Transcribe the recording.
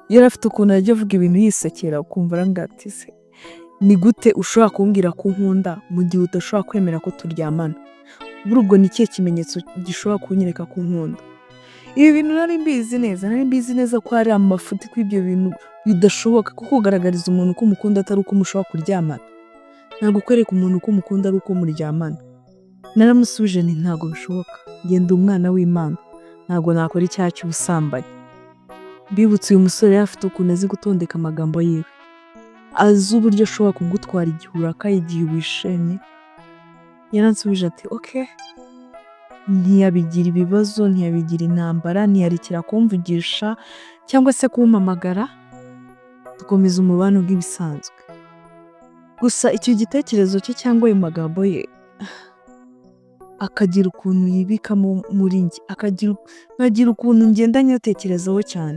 Yari afite ukuntu ajya avuga ibintu yisekera, ukumva arambwira ati: "Se ni gute ushobora kumbwira ko unkunda mu gihe udashobora kwemera ko turyamana? Buri ubwo ni ikihe kimenyetso gishobora kunyereka ko unkunda?" Ibi bintu nari mbizi neza, nari mbizi neza ko ari amafuti, ko ibyo bintu bidashoboka, kuko kugaragariza umuntu ko umukunda atari uko mushobora kuryamana. Ntabwo kwereka umuntu ko umukunda ari uko muryamana. Naramusubije nti: "Ntabwo bishoboka, ngenda umwana w'Imana, ntabwo nakora icyaha cy'ubusambanyi." Mbibutse, uyu musore yari afite ukuntu azi gutondeka amagambo yiwe, azi uburyo ashobora kugutwara igihe urakaye, igihe wishimye. Yaransubije ati: "Okay." Ntiyabigira ibibazo, ntiyabigira intambara, ntiyarekera kumvugisha cyangwa se kumpamagara, dukomeza umubano nk'ibisanzwe. Gusa icyo gitekerezo cye cyangwa ayo magambo ye akagira ukuntu yibikamo muri njye, nkagira ukuntu ngenda nyatekerezaho cyane.